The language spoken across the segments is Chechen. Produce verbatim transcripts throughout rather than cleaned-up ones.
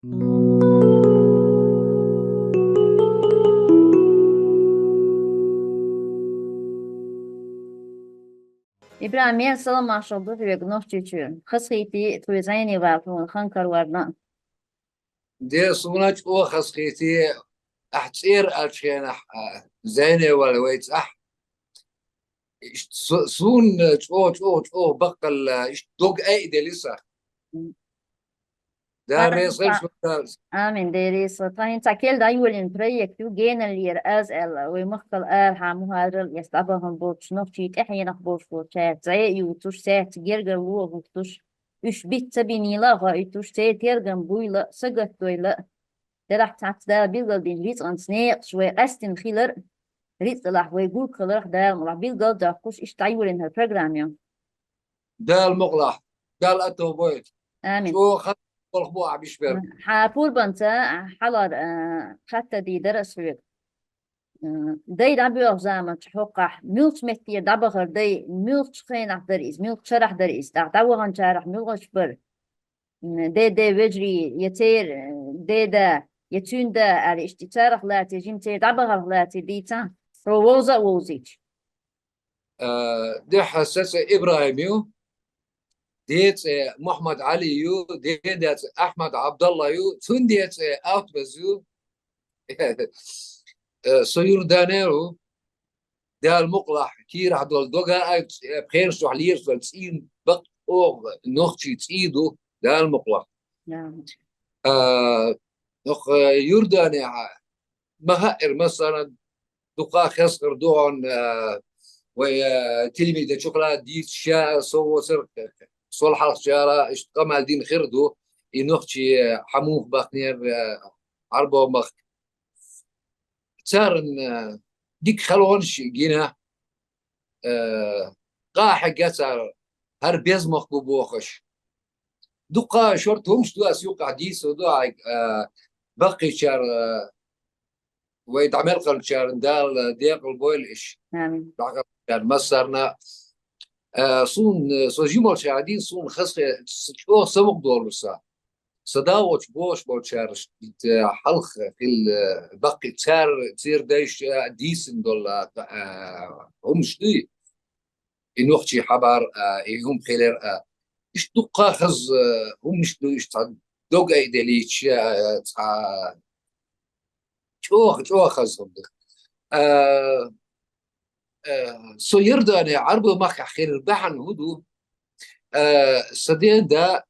Ибрахьим, мел салам-маршалла ду хьоьга Нохчийчуьра. Хазахийти тхоьца зӀене вала хьуна хан караварна. Де, суна чӀогӀа хазахийти, ахь цӀера аьллачу хенахь, а, зӀене вала вай цӀахь. Иштта су-, суна чӀогӀа, чӀогӀа, чӀогӀа баккхалла, иштта дог айаделла сан. Дала реза хуьлда. Амин, Дела реза хуьлда. Тхан хӀинца кхел дӀайолийна проект ю, геналлера аз аьлла, вай махкал арахьа мухӀажарал эцна дӀабахана болчу нохчий тӀаьхьенах болуш болчаьрца зӀе а юьйцуш, цаьрца гергарло а хӀуттуш, уьш биц ца бинийла а хоуьйтуш, церан тергам буйла а, сагатдойла а. Делахь цхьацца Дала билгалдина рицкъанца некъаш вай къаьстина хилар а, рицкъалахь вай гулкхаларх Дала мукъалахь билгал а доккхуш, иштта дӀайолийна хӀара программа ю. Дала мукъалахь, Дала аьтто бойла. Амин. ЧӀогӀа хаза болх бу ахь бишбер. Хьан пурбанца хьалар, а, хатта дийр дара ас хьоьга. М, дай дӀабоьлху заманчохь хӀокхахь, муьлхачу меттера дӀабахара дай, муьлхачу хенахь дара иза, муьлхачу шарахь дара иза, тӀаккха дӀаваханчарах муьлхачу бара. М, деда вежарий, я церан деда, я цуьнан да, аьлла, иштта царах лаций, жима церан дӀабахарх лаций дийцахь, хьо вовза а вовзийча. Э, дуьххьара сан цӀе ИбрахӀим ю, ден цӀе Мухьаммад-Ӏали ю, деда цӀе Ахьмад-Ӏабдалла ю, цуьнан ден цӀе Автмаз ю. Э, со Юрданера ву, Дала мукъалахь, кийрахь долу дога а, э, пхенаш чохь лелаш долу цӀийн бакъ оха нохчийн цӀий ду, Дала мукъалахь. Амин. Э, нох, э, Юрданехь ма хаьара, массарна дукха хазахар ду хьуна, а, вай, а, телевидение чухула дийца ша со воцург, сол хьалхачара иштта къамел дина хир ду, и нохчий, а, хьан муха бахнера, а, Ӏарбо махка. Царна, а, дика халонаш гина, а, къа хьегна цара, хӀара беза махка бу бохуш. Дукха шорта хӀумаш ду ас юккъахь дийцар ду, а, баккхийчара, а, вай дӀа мел хиллачарна Дала декъала бойла иш. Амин. ДӀахиллачарна массарна. Э, суна, со жималчара дийна, суна хазахе-, с-, чӀогӀа самукъадолура сан. Сан да волчу бохуш болчара, э, хьалха хилла, э, баккхий цара, церан дайша, э, дийцина долу, э, хӀумаш дуй. И нохчий хьабар, а, и хӀума хилар, а, иштта дуккха хаза, а, хӀумнаш ду, иштта цхьа дог айделлийча, а, цхьа чӀогӀа, чӀогӀа хаза хӀума ду. А, а, со Иордане, Ӏарбой махкахь хилар бахьана хӀун ду? А, сан ден да,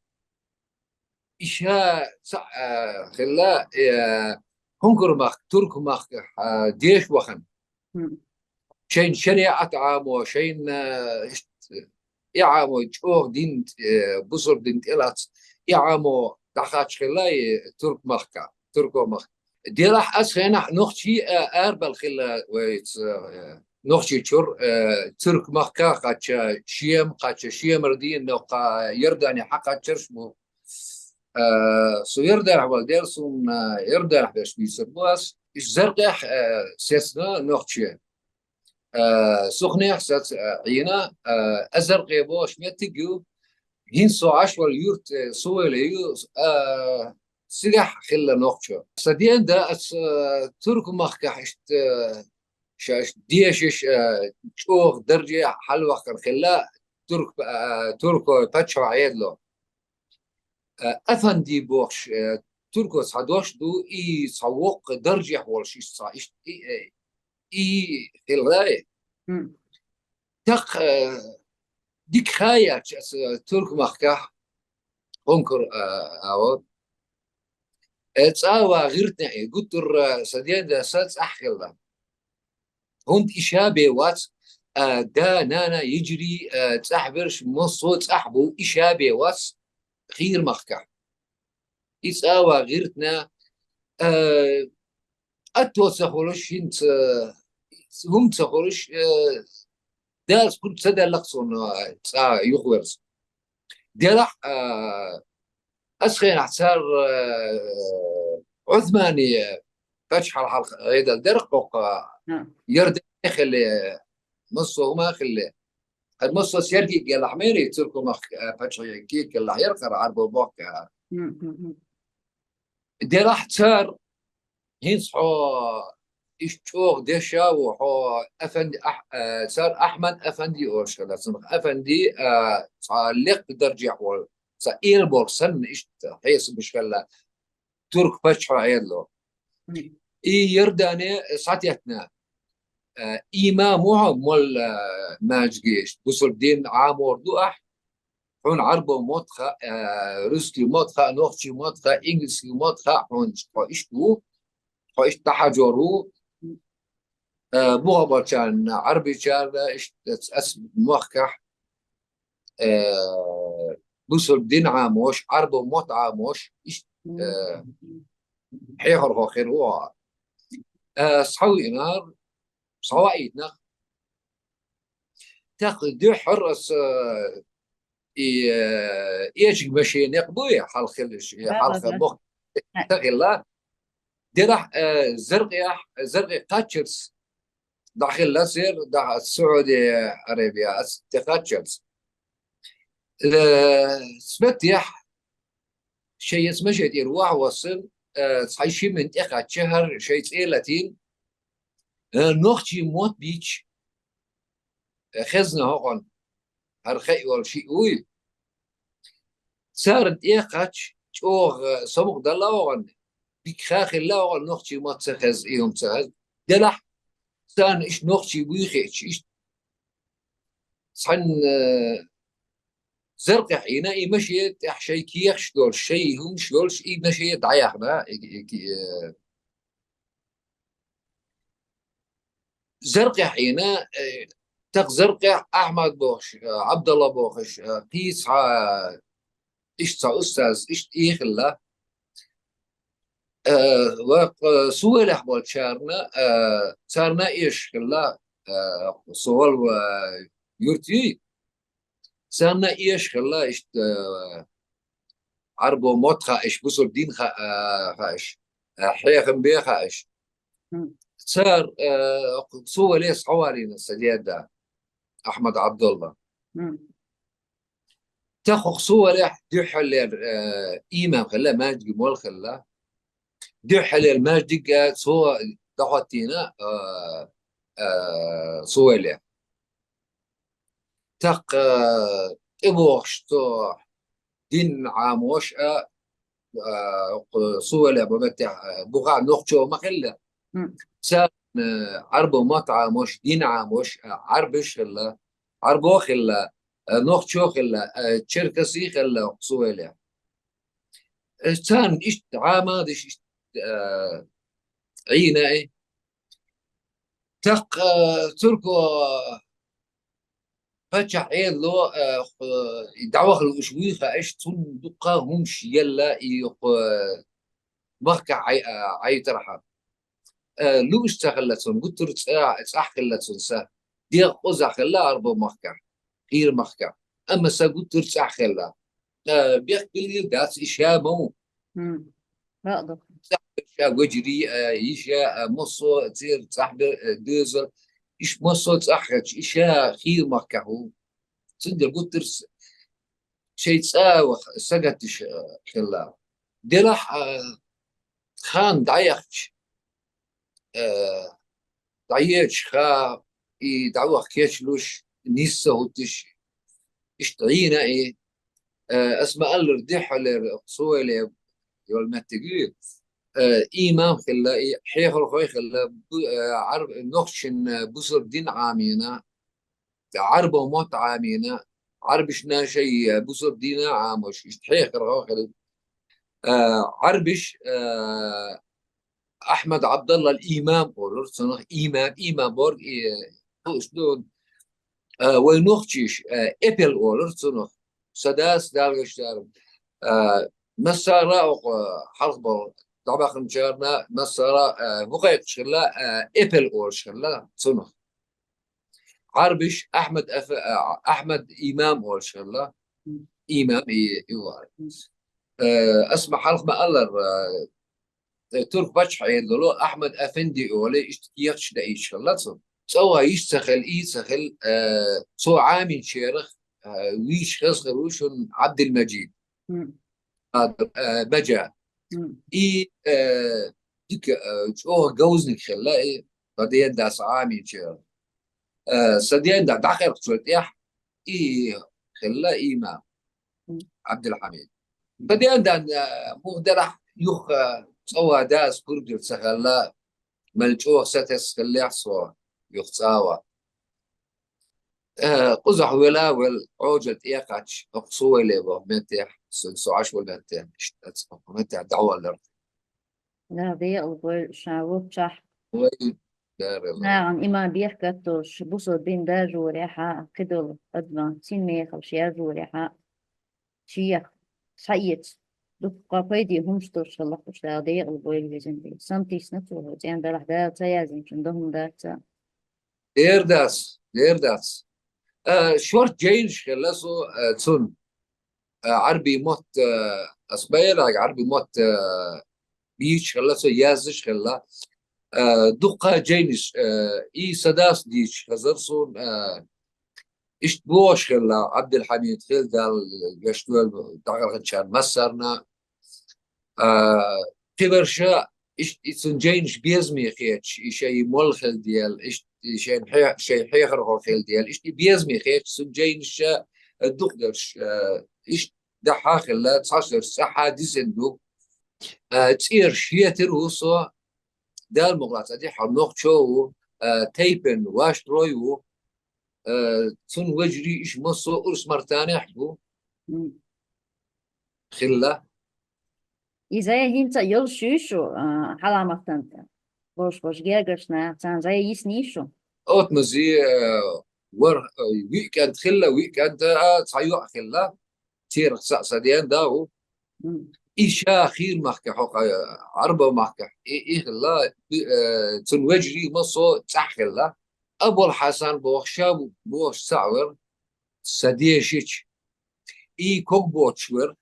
и ша цхьаъ, а, хилла, э, хӀункар махка, турк махка, а, деша вахана. Мгм. Шайн шариӀат Ӏамо, шайн, а, ишт-, и Ӏамо чӀогӀа дин, э, бусург дин тӀелац, и Ӏамо дӀахач хилла и турк махка, турко махка. Делахь ас хенахь нохчий, а, арабала хилла вайца, э, нохчий чур, э, турк махка кхача, шема кхача, шемара дийна нохка Иордане хьакхачарш бу. Э, со Иорданехь вала дера, суна, э, Иорданехь берш бийцар бу ас. Иш Заркъехь, э, сецна нохче. Э, Сухнехь сац, э, Ӏийна, э, Азаркъе бохуш меттиг ю. ХӀинца со Ӏаш вала юрт, э, Сувеле ю, э, цигахь хилла нохчо. Сан ден да ас, э, турк махкахь иштта, э, ша иштта дешаш, э, чӀогӀа дарже хьалавахкар хилла турк, э, турко паччахьо Ӏедало. Э, Афанди бохуш, э, турко цхьа дош ду, и цхьа воккха даржехь волуш, иштта цхьа, иштта, и, э, и хилла. Мгм. ТӀаккха, э, дика ха яьлча аса, э, турк махкахь, хӀункар, э, а, вот. Э, цӀа а ван гӀиртина и, гуттар, э, сан ден да сан цӀахь хилла. ХӀунда и ша бен вац, а, да, нана, йижарий, а, цӀахь берш, массо а цӀахь бу, и ша бен вац, хийра махкахь. И цӀа а ван гӀиртина, а, атто ца хуьлуш, хӀинца, хӀума ца хуьлуш, а, Дала куьг ца делла-кх цунна, а, цӀа юхаверза. Делахь, а, ас хенахь цара, а, Ӏусмани паччахьалла хьалха гӀедал дара-кх хӀокху, Мгм. Иордане хилла, массо а хӀума хилла. ХӀара массо а Сергий гелахь мери, Цуркумах, а, паччахье кийкаллахь яра хӀара Ӏарбо бохка. Мгм, мгм. Делахь цар хӀинца хьо иштта чӀогӀа дешаш ву, хьо Афанди Ах-, э, цар Ахьмад Афанди олуш хилла. Цунах Афанди, э, цхьа лекха даржехь волу, цхьа эла болу санна иштта хьесабаш хилла турк паччахьо Ӏедало. И Иордане схьатеттина, э, имам ву хьо, молла, э, маьждиге, иштта бусалба дин Ӏамор ду ахь, хьуна Ӏарбо мотт хаьа, э, русский мотт хаьа, нохчий мотт хаьа, инглисский мотт хаьа, хьуна хьо иштта ву, хьо иштта дӀахьажор ву, э, бухабарчарна, Ӏарбичарна, иштта ас мохкахь, э, бусалба дин Ӏамош, Ӏарбо мотт Ӏамош, иштта, э, хьехархо хир ву хьо. Э, схьавиънар, схьаваийтинарх. ТӀаккха дуьххьара аса, э, и, э, эчиг машен некъ буй, хьалха хилиш, и хьалха мох тахилла. Делахь, э, Заркъехь, Заркъе кхаччалц дӀахилла церан, дӀа Саудия Арабия аца тӀекхаччалц. Э, сметтехь, шайн яц машен тӀера вахь воссина, э, цхьа шиман тӀекхачча хӀара шайн цӀе латийна, э, нохчий мотт бийцча, э, хезна хӀокхунна, хӀара хе йолу шиъ вуй. Царна тӀекхачча, чӀогӀа самукъадала оха, дика ха хилла оха, нохчий мотт ца хеза, и хӀума ца хеза. Делахь, царна иштта нохчий буй хиъча, иштта цхьаьна, э, Заркъехь Ӏийна, и машен тӀехь шайн кехаташ долуш, шайн хӀумаш йолуш, и машен дӀаяхна, и, и, и, э, Заркъехь Ӏийна, э, тӀаккха Заркъехь Ахьмад бохуш, э, Ӏабдалла бохуш, э, кхин цхьа, иштта цхьа устаз, иштта и хилла. Э, ва, э, Сувелехь болчарна, э, царна эшаш хилла, э, Сувел, э, юрт юй. Царна эшаш хилла иштта, э, Ӏарбо мотт хаьаш, бусалба дин ха-, э, хаьаш, э, хьехам бе хаьаш. Цара, э, Сувеле схьавалийна сан деда, Ахьмад Ӏабдулла. ТӀаккха хӀокху Сувелехь дуьххьарлера, э, имам хилла, маьждиге молла хилла. Дуьххьарлера маьждиг, э, цо дӀахӀоттийна, э, э, Сувеле. ТӀаккха, э, тӀебогӀуш цо дин Ӏамош а, а, кху Сувеле бу меттехь, а, бухахь нохчо ма хилла. Царна, э, Ӏарбо мотт Ӏамош, дин Ӏамош, а, Ӏарбиш хилла, Ӏарбо хилла, а, нохчо хилла, а, черкасий хилла кху Сувеле. Э, царна иштта Ӏамадаш иштта, а, Ӏийна и. ТӀаккха, э, турко паччахь Ӏедало, э, ху-, и дӀаваха лууш вуй хаьаш, цунна дуккха хӀумаш елла и ху-, махкахь Ӏай-, а, Ӏайтархьама. Э, лууш ца хилла цунна, гуттар а цӀа-, цӀахь хилла цунна са. ДегӀ кхузахь хилла Ӏарбо махкахь, хийра махкахь. Амма са гуттар а цӀахь хилла. Э, бехк билггал дац, и ша ма ву. Ша вежарий, а, йиша, а, массо а церан цӀахь бе-, а, доьзал, иш массо а цӀахь хилча, и ша хийра махкахь ву. Цундела гуттар а шайн цӀа ваха сагатдеш, а, хилла. Делахь, а, хан дӀаяхча, а, дӀаеча ха, и дӀаваха кечлуш, нисса хӀуттуш, иштта Ӏийна и, э, ас ма-аллара дуьххьарлера Сувеле йолу меттиг ю, э, имам хилла, и хьехархой хилла, бу-, э, Ӏарб-, нохчашна бусалба дин Ӏамийна, Ӏарбо мотт Ӏамийна, Ӏарбишна шайн бусалба дина Ӏамош, иштта хьехархо хилла. Э, Ӏарбиш, э, Ахьмад Ӏабдалла имам олура цунах, имам, имам бохург, и, хууш ду, а, вай нохчийша, а, эпел олура цунах. Сан дас далгаш дара. А, массара а окху хьалха болу дӀабаханчарна, массара а, хӀун кхайкхаш хилла, а, эпел олуш хилла цунах. Ӏарбиш Ахьмад Аф-, а, Ахьмад имам олуш хилла. Имам и, и вара. Э, ас ма хьалха ма-аллара, э, турк паччахь Ӏедало Ахьмад Афенди олий, иштта кехаташ даийча хилла цунна. ЦӀа ван йиш ца хила, и ца хила, э, цо Ӏаминчарах, э, вийча хаза хир ву шуна Ӏабдилмаджид. А, э, Баджа. И, э, дика, э, чӀоагӀа говзаниг хилла, и, са ден дас Ӏамийча. Э, са ден да дӀакхелхачул тӀехьа, и хилла имам Ӏабдулхьамид. Са ден да, э, мух дарахь юха, э, цӀа ван дас кургдир ца хилла, мел чӀоагӀа сатесса хиллехь со юха цӀа ван. Э, кхузахь вела, вел, Ӏоджал тӀекхача, оха со вайле ваха меттехь, со, со Ӏаш вала меттехь, иштта ца ваха меттехь дӀаваллар. Да, декъал гой ша воккхачахь. Вай, да, рела. Нагахь иман бехкатталуш, бусалба дин дажорехьа, кхидолу адаман цин мехалш яжорехьа, шех схьаэца. Дуккха пайде хӀумаш долуш хилла уьш, Дала декъал гой везан дела. Сантийсна цо, цӀен далахь Дала ца яздинчун до хӀума дац ца. Дер дац, дер дац. Э, шорта жайнаш хилла со, э, цун. Э, Ӏарбий мотт, э, ас байраг Ӏарбий мотт, э, бийча хилла со, яздеш хилла. Э, дуккха жайнаш, э, и са дас дийча хазар сун, э, иштта бохуш хилла, Ӏабдулхьамид хилла, Дала вешдойла дӀакхелхинчарна массарна. А, кхиберша, иш-, и цун жайнаш безаме хеташ, и шай мол хила дела, иш-, и шайн хье-, шай хьехархо хила дела, иштта и безаме хеташ, цун жайнаш, а, дукха дерш, а, иштта дахьа хилла, цхьаьш дерш цӀахьа дисина ду. А, цӀера шетира ву со, Дала мукъалахь цӀа тӀехьа нохчо ву, а, тайпан вашталой ву, а, цун вежарий иш массо а урс мартанехь бу. М. Хилла. Иза хӀинца йолуш ю шу, а, хьаламаттан тӀе? Бош-бош гергаршна, царна зай йисний шу? Отмази, э, вар, э, виъ кӀант хилла, виъ кӀант, а, цхьа йоӀ хилла. Церах цхьаъ са ден да ву. М. И ша хир махка хьокха, э, Ӏарба махка. И, и хилла, э, цун вежарий массо цӀахь хилла. Абул Хьасан бохуш ша бу, бохуш цхьаъ вар. Са дешича. И ког боцуш вар.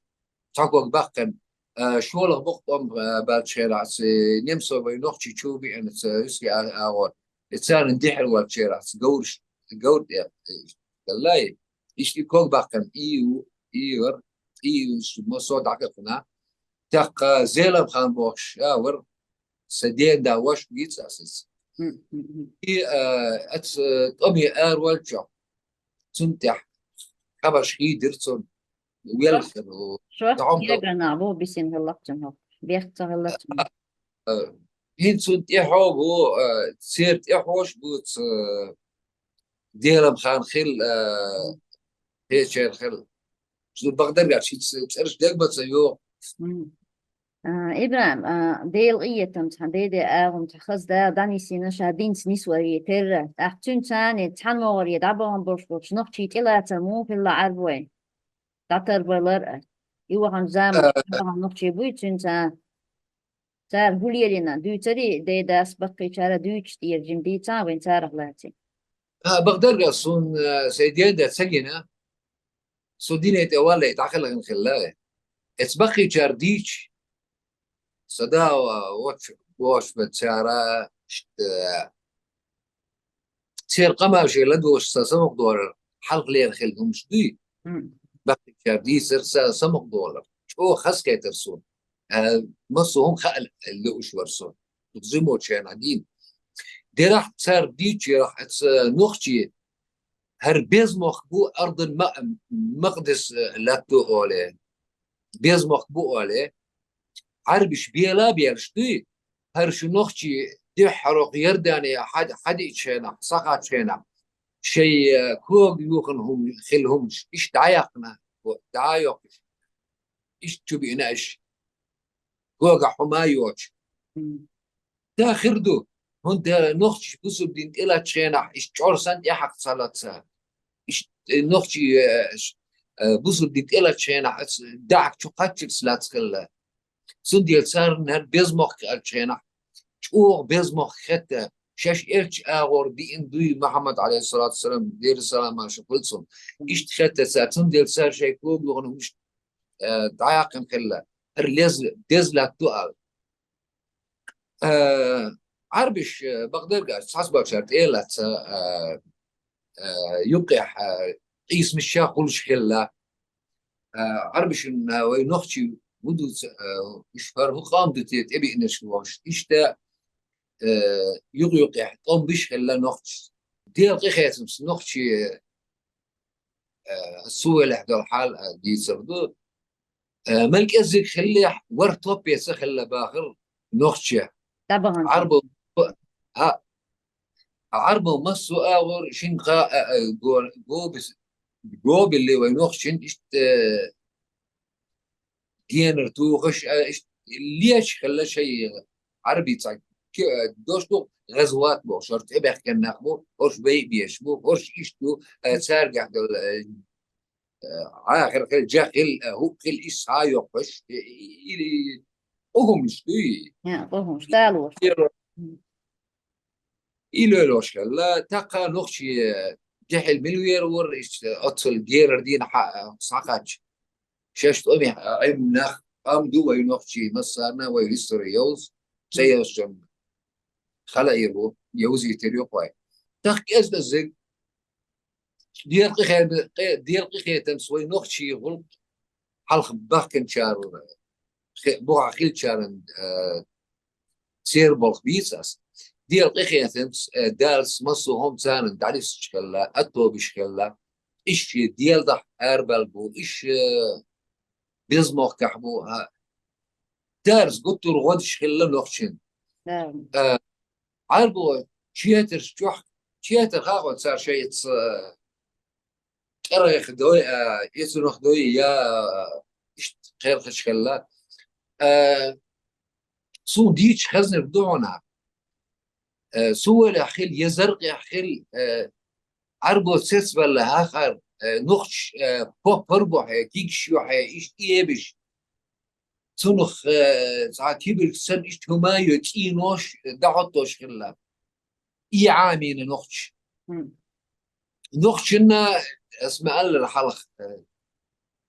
Цхьа ког баккхина, а, шолгӀа бакъ тӀом, а, баьлча хенахь, ца, немцо вай нохчий чу биъна, ца, уьске а-, агӀор. И царна дехьар ваьлча хенахь, ца, говраш, говр тӀе, э, даллай. Иштта и ког баккхина, и ву, и вар, и ву, шу массо а дӀакхелхина. ТӀаккха Зеламхан бохуш, а, вар, са ден да вош вийца ас иза. Мгм, мгм. И, а, аца, э, тӀоме ара ваьлча, цунна тӀехь хабарш хийдира цунна. Велхар ву. Шо, тахьом кегана бу бисина хӀаллакцун хӀо. Бехк ца хӀаллакцун. А, а, хӀинца цунна тӀехьо бу, а, церан тӀехьош бу, ца, Делам хан хил, а, печер хил. Шу бакъдерг аьлча, хӀинца цӀераш дегба ца йо. М. А, Ибрахим, а, Дела къинхетамца, хьан деден агӀонца хаза Дала дӀанисйина ша динца нисварий терра. ТӀаккха цуьнца цхьана могӀаре дӀабахана болуш болчу нохчий тӀелацар муха хилла Ӏарбой? ДӀатарбалар а. И вахана заманахь, а, вахана нохчий буй цуьнца. Цара хӀу лелийна, дуьйцарий, дедас баккхийчара дуьйцуш тӀера жима дийца а вайн царах лаций. А, бакъдерг а сун, а, сайн ден да ца гина. Со дине тӀе валле, дӀахилгӀина хилла. Эца баккхийчара дийча, са да, а, воч-, вош бен цара, ишта, церан къамашалла дош ца самукъадолар, хьалхалера хила хӀумаш дуй. М. Баккхийчара дийцар ца самукъадолар. ЧӀогӀа хазахетар суна. А, массо а хӀума хаьа лууш вара со. Зуьмочу хенахь дийна. Дерахь цара дийча ярахь аца нохчий, хӀара беза мохк бу Ардун ма-, Макъдис, э, латто оле. Беза мохк бу оле. Ӏарбиш бела а белаш дуй, хӀара шу нохчий дуьххьарох Иордане хьад-, хьадиъчу хенахь, схьакхаччу хенахь, шайн, э, кога юхана хӀума, хила хӀумаш, иштта дӀаяьккхина, дӀа а йоккхуш. Иштта чу биъна аша. Когахь хӀума а йоцуш. М. Да хир ду. ХӀунда нохчий бусурдин тӀелачу хенахь, иштта чӀор санна тӀехьакха ца лаца. Иштта, э, нохчий, э, ш-, э, бусурдин тӀелачу хенахь, аца дахьа чу кхаччалц лаца хилла. Цундела царна хӀара беза мохк аьллачу хенахь, чӀогӀа беза мохк хетта, шаьш элча агӀор диъна дуй Мухьаммад, алейхиссалату вассалам, Делан салам-маршо хуьлда цунна. Иштта хетта цара, цундела цара шайн кога юхана хӀумаш, э, дӀаяьккхина хилла. ХӀара леза, деза латто аьлла. Э, Ӏарбиш, э, бакъдерг аьлча, цхьацца бакъ шаьш тӀе а лаьцна, э, э, юккъехь, э, къийсамаш ша хуьлуш хилла. Э, Ӏарбишна вай нохчий хӀун ду ца-, э, уж хӀара хӀу къам ду те тӀебиънаш вогӀуш. Иштта, э, юкъ-юкъехь тӀом биш хилла нохчашца. Делкъе хетамца нохчий, э, цу велехь долу хьал, э, дийцар ду. Э, мел кӀеззиг хиллехь, вар топ беца хилла бахар нохчех. ДӀабаханча. Ӏарбо, а, Ӏарбо массо а агӀор шин кха, а, а, го-, гобис-, гобилли вай нохчийн иштта, э, генара тухуш, а, иштта леча хилла шай Ӏарби цхьа ки-, а, дош ду гӀазват бохуш, хӀорш тӀебаьхкина нах бу, хӀорш бай беш бу, хӀорш иштта ду, а, цаьргахь долу, а, Э, Ӏахар хила, жа хила, э, хӀуъ хила, исс хьа йоккхуш, э, или къу хӀуманаш дуй. Я, къу хӀуманаш, далош. И лойлош хилла, тӀаккха нохчий, э, дуьхьал мила вер вара, иш, э, оццул герар дийна хьа-, э, схьакхаьчча. Шаьш тӀомехь, э, Ӏилма нах, къам ду вай нохчий, массарна вай хӀистори йовза, ца йовзачунна. Хала эр ву, йовзийтар ю кхой. ТӀаккха кӀезга-кӀеззиг Делкъе хе-, къе-, делкъе хетамца вай нохчий гӀуллакх хьалха бахканчарна, хе-, бухахь хилчарна, э, церан болх бийца ас. Делкъе хетамца, э, Далла массо а хӀума царна дӀадисча хилла, аттобиш хилла. Иш шен делдахь арабаьлла бу, иш, э, безмохкахь бу, а, дарс гуттар а гӀодаш хилла нохчийн. Да. Э, Ӏарбо четарш чохь, четар хьакъо цара шайца, э, кӀаргӀех дой, а, эцунах дой, я, а, иштта кхелхаш хилла. А, суна дийча хезнарг ду хьуна. А, сувелехь хила, я заркъехь хила, а, Ӏарбо цецваьлла хьахар, а, нохчаш, а, поппар бохье, кигаш йохье, иштта эбиш. Цунах, э, цхьа кибирг санна иштта хӀума а йо, цӀийнош, дӀахӀоттош хилла. И Ӏамийна нохча. Мгм. Нохчанна, ас ма аллара хьалха, э,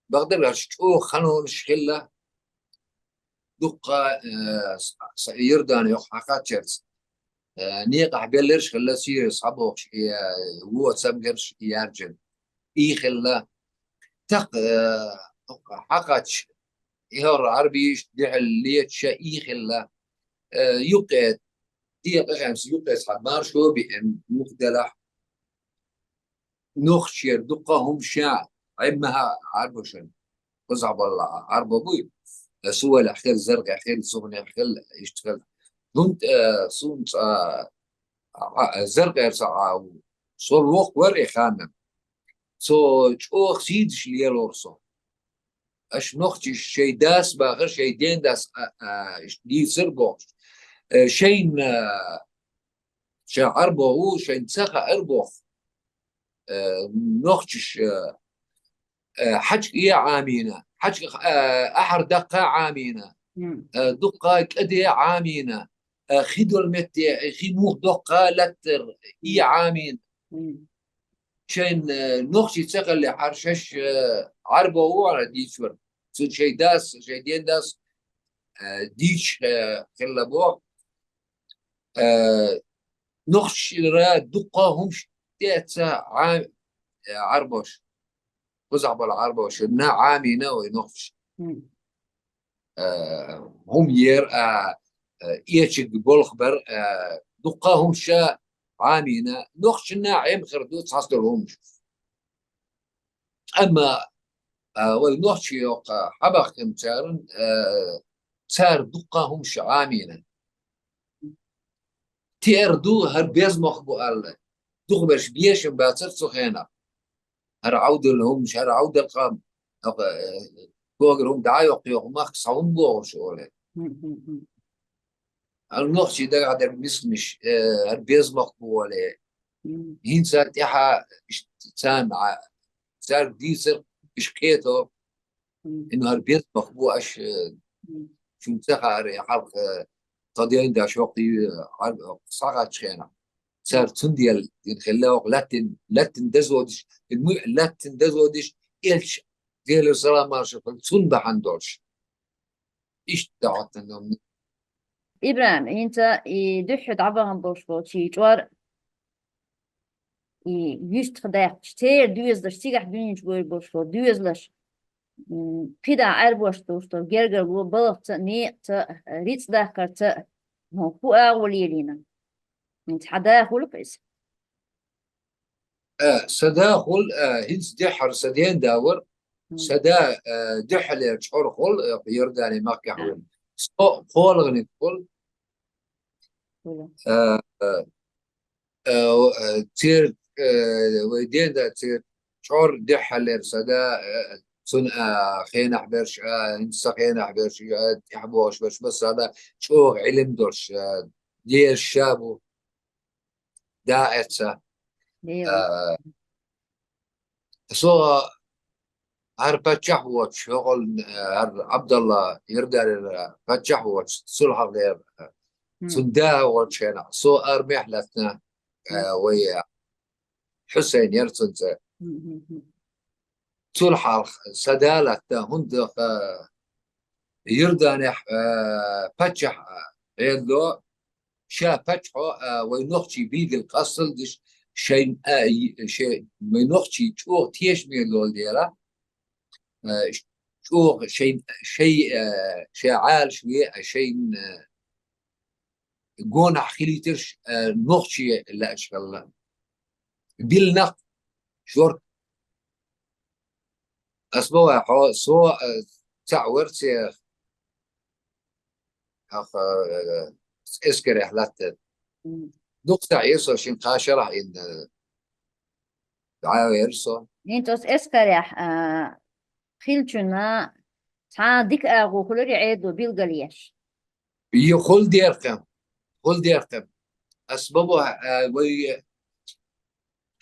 бакъдерг аьлча, чӀогӀа ханонаш хилла. Дуккха, э, с-, с-, Иордане йоккха хьакхаччалц. Э, некъахь белларш хилла, сийрра схьабохуш, и, э, вон цамгарш, и яьржина. И хилла. ТӀаккха, э, хьакхачча, и хӀора Ӏарбий иштта дуьхьал леташ и хилла. Э, юккъе, декъа хемса юккъе цхьа маршо биъна муха делахь. Нохчера дуккха а хӀума ша, Ӏемма а Ӏарбошан. Кхузахь болла Ӏарбо буй. Э, сувелехь хила, заркъехь хила, сухнехь хила, иштта хила. ХӀунда, э, суна цкъа, а, а, заркъера цхьа а ву. Со воккха вара и ханна. Цо чӀогӀа сийдаш лелора со. Аша нохчаш шайн дас бахар, шайн ден дас, а, а, иштта дийцар бохуш. Э, шайн, а, ша Ӏарбо ву, шайн ца хаьара боху. Э, нохчаш, э, э, хьаьжкӀа е Ӏамийна, хьаьжкӀа, э, ахьар даккха Ӏамийна, Мгм. э, дуккха кӀаде Ӏамийна, э, хи долу метте, э, хи мух доккха латтар, и Мгм. Ӏамийна. Мгм. Шайн, э, нохчий ца хиллехь, хьара шаьш, э, Ӏарбо ву хьара дийцар. Цу шайн дас, шайн ден дас, э, дийцаш, э, хилла боху. Э, нохчара дуккха хӀумаш тӀеэцна Ӏа-, э, Ӏарбош. Кхузахь болу Ӏарбош, на Ӏамийна вай нохчаш. Мгм. Э, хӀума ер, а, э, эчиг болх бар, э, дуккха хӀумаш Ӏамийна. Нохчанна Ӏемхар ду цхьацдолу хӀумаш. Амма, а, вай нохчий йоккха хьабахкинчарна, а, цара дуккха хӀумаш Ӏамийна. Тера ду, хӀара безмах бу аьлла. Дукхаберш бешан бацара цу хенахь. ХӀара Ӏовдал хӀумаш, хӀара Ӏовдал къам, а, э, когара хӀума дӀа а йоккху, йоккху махка схьа хӀума бохуш оле. Мгм, мгм, мгм. Ан нохчий дагахь дерг мисканаш, э, хӀара безмах бу оле. Мгм. ХӀинца тӀаьхьа иш-, царна, а, цаьрга дийцар, иш кхето, Мгм. ин хӀара безмах бу аш, э, Мгм. шуна ца хаьара, хьалха, э, тха ден даш воккхий, э, хьал-, схьакхаччу хенахь. Цара цундела дина хилла воккха латтин, латтин дазодиш, ин муьъ латтин дазодиш, элча Делера салам маршалла, цунна бахьана долуш. Иштта дӀахӀоттан ду. ИбрахӀим, хӀинца и дуьххьа дӀабахана болуш болчу и чӀор, и юьстах даьккхича, церан доьзалш, цигахь дуьйна чу гой болуш болу доьзалш, м, кхидӀа Ӏарбош долуш долу гергарло балхаца а, некъаца а, рицкъ даккхарца а, хӀун, хӀун агӀо лелийна? ХӀинца хьан да хуьлу-кх иза? Э, сан да хуьлу, э, хӀинца дуьххьара сан ден да вара. М. Сан да, э, дуьххьалера чкъор хуьлу, э, Иордане махкахь вара. Со кхоалгӀаниг хуьлу. Хуьлу. Э, э, э, э, цер, э, вай ден да цер чкъор дуьххьалера сан да, э, цуьнан, а, хенахь берш, а, хӀинца сан хенахь берш, а, тӀаьхьа богӀуш берш, массарна чӀогӀа Ӏилма долуш, а, дезаш ша бу. Да эца. Дела. А, со хӀара паччахь воцуш, хӀокхул, а, хӀара Ӏабдалла Иорданера паччахь воцуш, цул хьалха, а, М. цуьнан да воцуш хенахь, со армехь лаьцна, а, М. вай, а, Хьусайн яра цуьнан цӀе. М, м, м. Цул хьалха сан да лаьтта, хӀунда, а, Иорданехь, а, паччахь, а, Ӏедало, ша паччахьо, а, вай нохчий бийдина къасталдеш, шайн, а, и, шай, вай нохчий чӀогӀа тешаме лолу дела, а, чӀогӀа шайн, шай, а, шайн Ӏалашо, а, шайн, а, гонахь хилийтарш, а, нохчий лаьаш хилла. Билнах шорт. Ас ма вай хьо, со, а, цхьаъ вара цех, хьаха, а, эскарехь латтар. М. Дукха цхьаъ яра со шин кхаа шарахь инна, дӀа а вера со. ХӀинца оцу эскарехь, а, хиллачунна цхьа дика агӀо хуьлура и Ӏедало билгалъеш? Йо, хӀул дерхкам, хӀул дерхкам. Ас бабо, а, вай, э,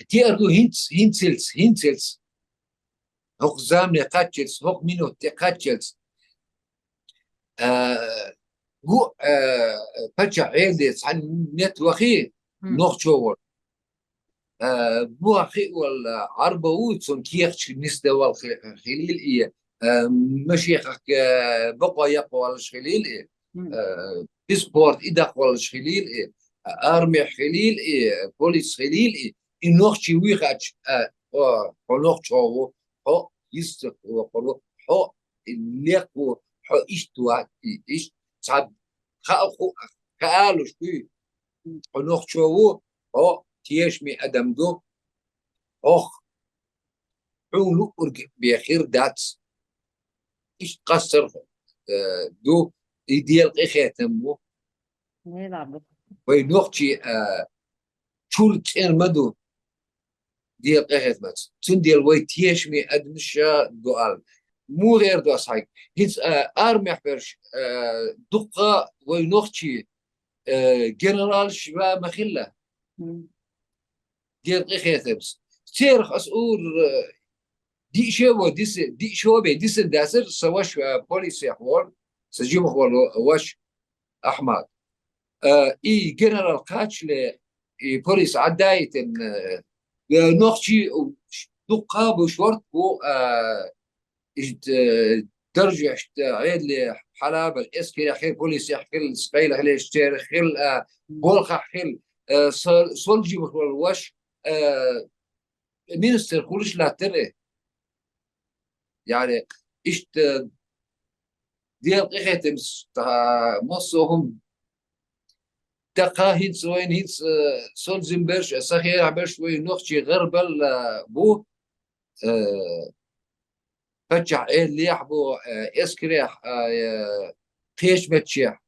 теар ду хӀинц-, хӀинцалц, хӀинцалц. ХӀокху замане кхаччалц, хӀокху минут тӀе кхаччалц. А, гу, а, паччахь Ӏедале цхьана метта вахий, М. нохчо волу. А, бохи вала Ӏарба ву, цунна кехаташ нисдавала хи-, хилийла и, а, машехах, а, бакъо яккхаваллаш хилийла и, М. а, спорт и даккхаваллаш хилийла и, а, армехь хилийла и, полис хилийла и, и нохчий вуй хаьча, а, о, хьо нохчо ву, хьо йистах вокхур ву, хьо лекха ву, хьо иштта вац и, иштта цхьа хаа ху-, хаа луш дуй. Хьо нохчо ву, хьо тешаме адам ду, хьох хьуна луъург бен хир дац. Иштта къаьстар, э, ду, и Делан къинхетам бу. Вай нохчий, э, чуьра цӀена ма ду. Делан къинхетамца. Цундела вай тешаме адамаш ду аьлла. Муха эр ду ас хьайга? ХӀинца, а, армехь берш, а, дуккха вай нохчий, а, генералаш ва ма хилла. М. Делан къинхетамца. Церах ас ур, а, диъ ше во диса, диъ шо бен дисина дацара, сан ваша, а, полисехь волу, сан жимах волу ваша. Ахьмад. Э, и генерал кхачале, и полис Ӏаддаийтина, э, нохчий дуккха бу, шорт бу, э, иштта, э, даржехь, э, Ӏедале хьалабар, эскарехь хир, полисехь хир, къайлахь леш церах хир, э, болхахь хир, э, со-, Солжимах волу ваш, э, министр хуьлуш латтара. Яъни, иштта, Делан къинхетамца, массо а хӀума. ТӀаккха хӀинца вайна хӀинца, э, Солжим берш, э, сан хенахь берш вай нохчий гӀарабалла бу, э, паччахь Ӏедалехь бу, э, эскарехь, э, кхечу меттехь,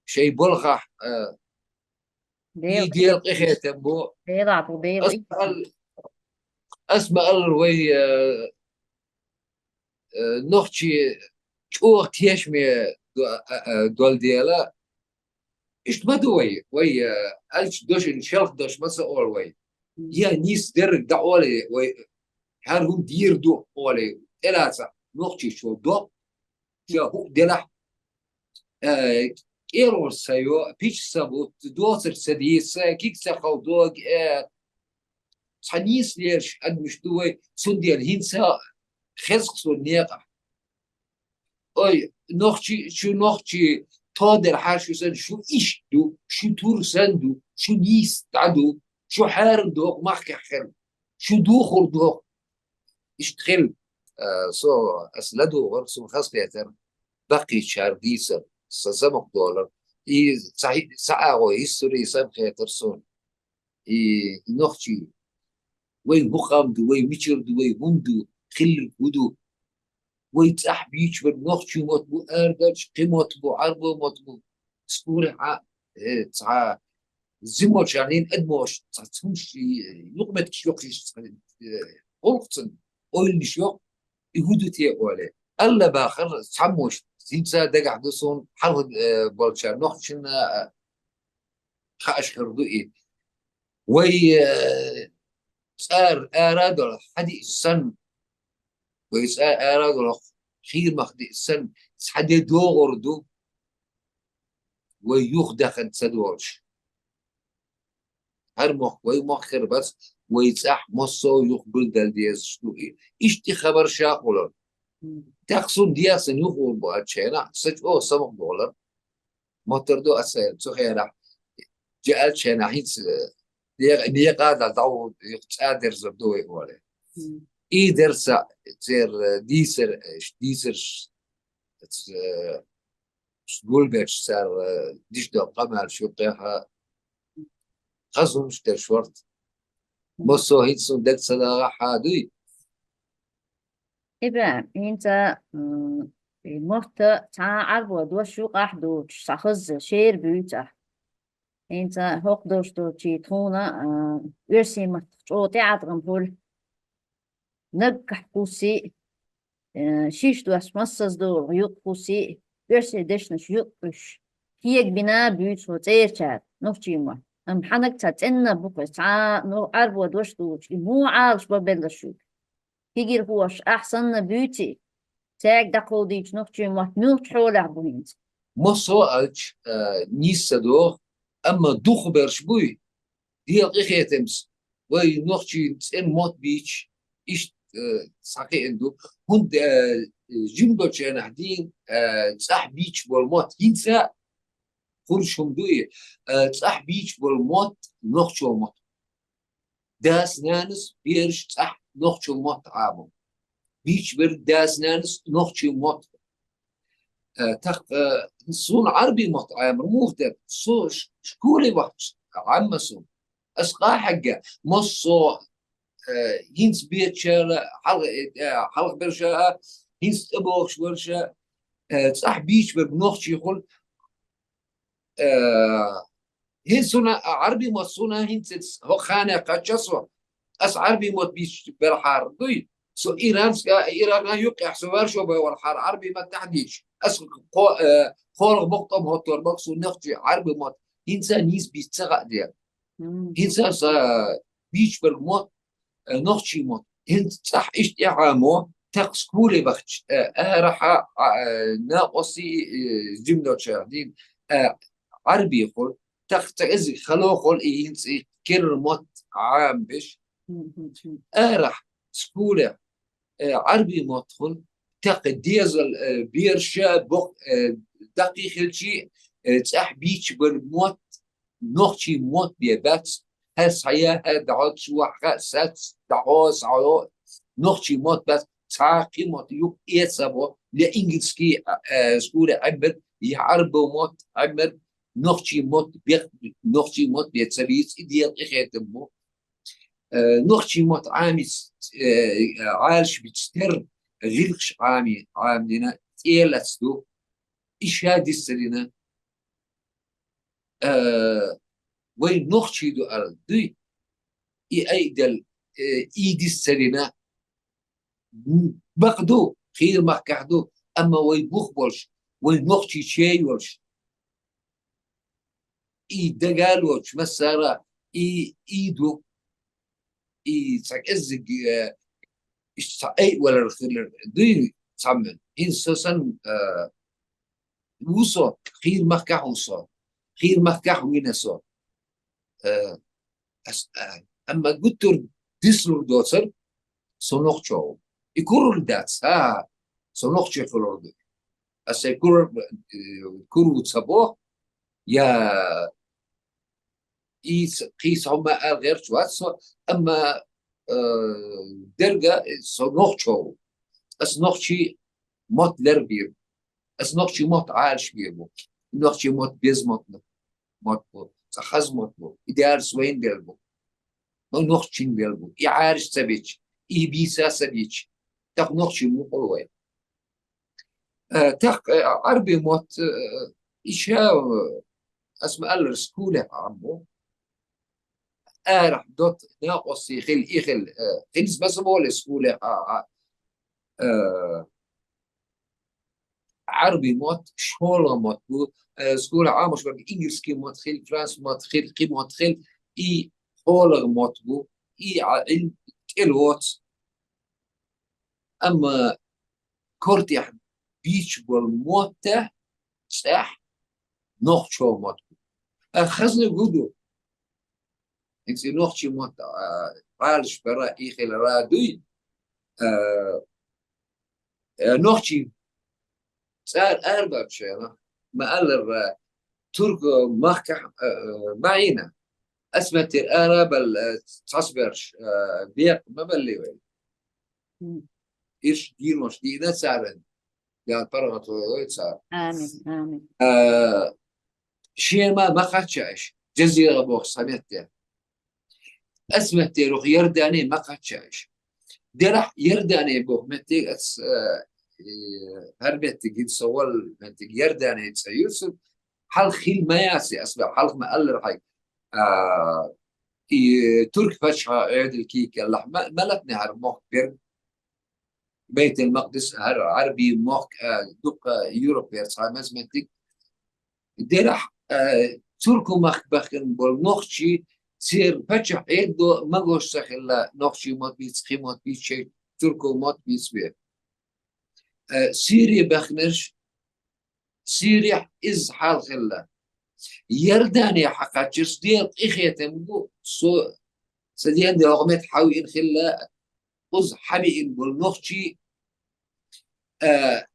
шайн балхахь, э, Дела, и Делан къинхетам бу. Дела, бу, Дела. Ас ма ал-, ас ма аллара вай, э, э, нохчий чӀогӀа тешаме до-, э, э, долу дела. Иштта ма ду вай, вай, э, аьлча дошин шалха дош ма ца олу вай. Мгм. Я нийса дерриг дӀаолий вай, хӀара хӀума дийр ду олий, тӀелаца нохчийчо до. Ша хӀуъа делахь, э, кӀело ца йо, пич ца бу, доцург ца дийца, киг ца ховдо, э, цхьа нийса лераш адамаш ду вай, цундела хӀинца хеза-кх суна некъахь. Ой, нохчий, шу нохчий, тоделахь шу санна, шу иштта ду, шу тур санна ду, шу нийса дӀа ду, шу хьарам доху махкахь хир, шу духур доху, иштта хир. Э, со ас ладугӀар, сун хазахетар, баккхийчар дийцар, са самукъадолар. И ца, ца агӀо истори сам хетар сун. И нохчий. Вай хӀу къам ду, вай мичара ду, вай хӀун ду, хилларг хӀу ду. Вай цӀахь бийча бар нохчий мотт бу, арадалча кхы мотт бу, Ӏарбо мотт бу. Скури хьа, э, цхьа зимочарнин адмош, цхьа цунш, э, юкъметташ йохиш, цхьа, э, гӀулакх цун, ойланаш йох, и хӀу ду те оле. Алла бахар цхьаммош, синца дагахь ду сон, хьалха, э, болча нохчина, э, хааш хир ду и. Вай, э, цӀар ара дола хьади сан, вай цӀар ара дола хийр мах ди сан, цхьа де догӀур ду, вай юх дахан ца долаш. Хьар мох, вай мох хир бац, вай цӀахь массо юх билдал дезаш ду. И, ишти хабар шахулар. Мгм. Тахсун диасан юх ул бу ачена, сач о самух долар. Мотор ду аса, цу хера. Жаал чена хиц, э, не, не када дау, юх цӀа дерзар ду вай оле. Мгм. И дерса, цер, э, дисер, э, дисер, э, гулбеч цар, э, дишдо къамал шукъеха хазумш дер шорт. Массо хинцун дег цадагӀа хьадуй. Ибра, хӀинца, м, и мотта цхьа Ӏарбо дош юкъахь дуч, цхьа хазза шер буьйцахь. ХӀинца хӀокху дош долчий тхуна, а, оьрсийн маттах чӀогӀа тӀеӀаткъам хуьлу. Наггахь кхуссий, э, шиш дош массаза долу юкъ кхуссий, оьрсийн дешнаш юкъ уьш. Кега бина буьйцу хьо цӀерачара, нохчийн мотт. Амма хьанаг цхьа цӀенна бу кхуьс, цхьа а, ну, Ӏарбо дош долчу, и муха Ӏалаш бан белла шуьга? Кегирхоша, ахь санна буьйций, цаьрга дӀакховдийчу нохчийн мотт муьлхачу хьолехь бу хӀинца? Массо а алч, а, нийса ца доху, амма духу берш буй, дегӀан къинхетамца, вай нохчийн цӀена мотт бийча, иштта, э, схьакхиъна ду. ХӀунда, э, жимачарнахь дийна, э, цӀахь бийча болу мотт хӀинца а хуьлуш хӀума ду и, э, цӀахь бийча болу мотт нохчо мотт. Дас-нанас бераш цӀахь нохчо мотт Ӏамор. Бийча берг дас-нанас нохчийн мотт. Э, тах-, э, суна Ӏарбийн мотт Ӏамор муха дара? Со ш-, школе вахча Ӏамма суна. Ас къахьегга, массо, э, хӀинца бечара, хьалха, э, хьалха берша, хӀинца тӀебогӀуш берша, э, цӀахь бийча берг нохчий хуьлу, э, хӀинца суна, а, Ӏарбийн мотт суна хӀинца хӀокху ханехь кхачча со, ас Ӏарбийн мотт бийча белхьара дуй, со иранска, иранна юккъехь со варшо бай валхьара Ӏарбийн мотт тӀаьхьа дийча. Ас кхо-, э, кхоалгӀа бакъ тӀом хӀоттор бакъ суна нохчийн Ӏарбийн мотт. ХӀинца нийса бийца ца хаьа дера. Мгм. ХӀинца аса бийча берг мотт, э, нохчийн мотт. ХӀинца цӀахь иштта тӀехьамо, тахса куле бахча, э, арахьа, а, э, накъоси, э, жимдочарех дийна, э, Ӏарбий хуьлу, тахса иза хало хуьлу, и хӀинца и керла мотт Ӏамбеш. Мгм. Арахь, скуле, э, Ӏарбий мотт хуьлу, тахка дезал, э, берша, бокъ, э, даккхий хилчий, э, цӀахь бийча бан мотт, нохчийн мотт бен бац, хӀара схьаяха, дӀахьо, чу вахка, сац, дӀахьо, схьахьо, нохчийн мотт бац, цхьа кхин мотт юкъа эца бо, я ингилски, э, скуле Ӏембар, я Ӏарбо мотт Ӏембар, нохчийн мотт бе-, нохчийн мотт бен ца бийца, и дела къинхетам бу. Э, нохчийн мотт Ӏамиц, э, Ӏалаш биц тер, гӀиллакхаш Ӏами-, Ӏамдина, тӀелац ду. И ша дисцалина, э, вай нохчий ду аьлла дуй, и айдал, э, и дисцалина, бакъ ду, хийра махкахь ду, амма вай бух болуш, вай нохчий чей йолуш, и дагало чу массара, и, и ду, и цхьа кӀеззиг, э, иштта цхьа айвалар хилар дуй цхьамма. ХӀинца со санна, э, ву со, хийра махкахь ву со, хийра махкахь вина со. Э, ас, э, амма гуттар дислур доцар, со нохчо ву. И куралла дац, а, со нохчо хилур ду. Аса кур-, э, куру ца бо, я и ц-, кхийса хӀума ала гӀерташ вац со, амма, э, дерга со нохчо ву. Ас нохчий мотт лербийр. Ас нохчий мотт Ӏалаш бийр бу. Нохчий мотт беза мотт бу. Мотт бу. Ца хаза мотт бу. И дерс вайн дер бу. Но нохчин дер бу. И Ӏалаш ца бич. И бийса ца бич. Так нохчий мукъул вай. Э, так, э, Ӏарбий мотт, э, иша, э, ас ма аллар скуле Ӏамму. Арах дот, накъоси хил, и хил, э, хилз баса боле скуле, а, а, э, Ӏарбий мотт, шола мотт бу, э, скуле Ӏамуш бак инглизский мотт хил, франс мотт хил, хи мотт хил, и шола мотт бу, и а, ил, ил мотт. Амма кортех бич бол мотта, цӀехь нохчо мотт. А хазна гуду. Инци нохчий мотт, а, Ӏалаш бара и хил радуй. А, а, нохчий цар арбаб шена. Ма аллар, а, турк, а, махка, а, а, маина. Асматир арабал, а, цасберш, а, бек ма балли вай. Иш динош дина царен. Ян паргъат вай цар. Амин, амин. Э, Шема ма кхаччаиш. Джазира бох саметте. Ас метте рух Ярдане ма кхаччаиш. Делах Ярдане бох метте ас, э, э, хар метте гид савал метте Ярдане ца Юсуф. Халх хил ма яси ас бе халх ма аллар хай. А, и турк пачха эдил кик Аллах ма-, малатне хар мох бер. Бейтул Макдис, хар Ӏарбий мохк, а, дукха Европер цхьа мезметик. Делахь, а, турку махк бахкан бол нохчий, цер паччахь Ӏеддо магош ца хилла, нохчий мотт бийц, хи мотт бийц, шей турку мотт бийц бе. А, Сирия бахнерш, Сирия из хьал хилла. Ярдания хьакхаччирс дел къихетам гу, со, са ден де хьавин хилла, уз хьабиин бол нохчий, а,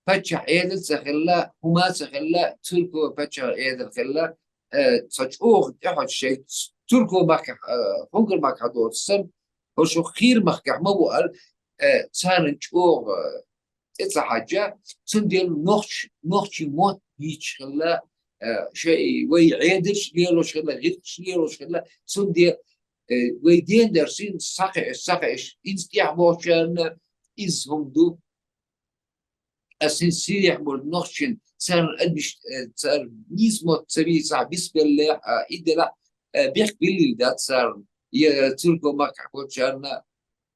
паччахь Ӏедал ца хилла, хӀума ца хилла, турко паччахь Ӏедал хилла, а, ца чӀогӀа тӀехьочу шей турко махкахь, а, хӀунгар махкахь доцу сан, хӀо шу хийр махкахь ма ву ал, а, царна чӀогӀа тӀе ца хьаьжча, цундела нохч-, нохчий мотт бийцаш хилла, а, шей вай Ӏедалш лелош хилла, гӀирсаш лелош хилла, цундела, э, вай ден дарсин схьакхаьш, схьакхаьш, иза тӀехь бохучарна иза хӀума ду. Ас хӀинца сирехь болу нохчийн царна адмиш-, э, цара нийса мотт ца бийцахь, бисбеллехь, а, и делахь, э, бехк биллийла дац царна, я цурко махкахь болчарна,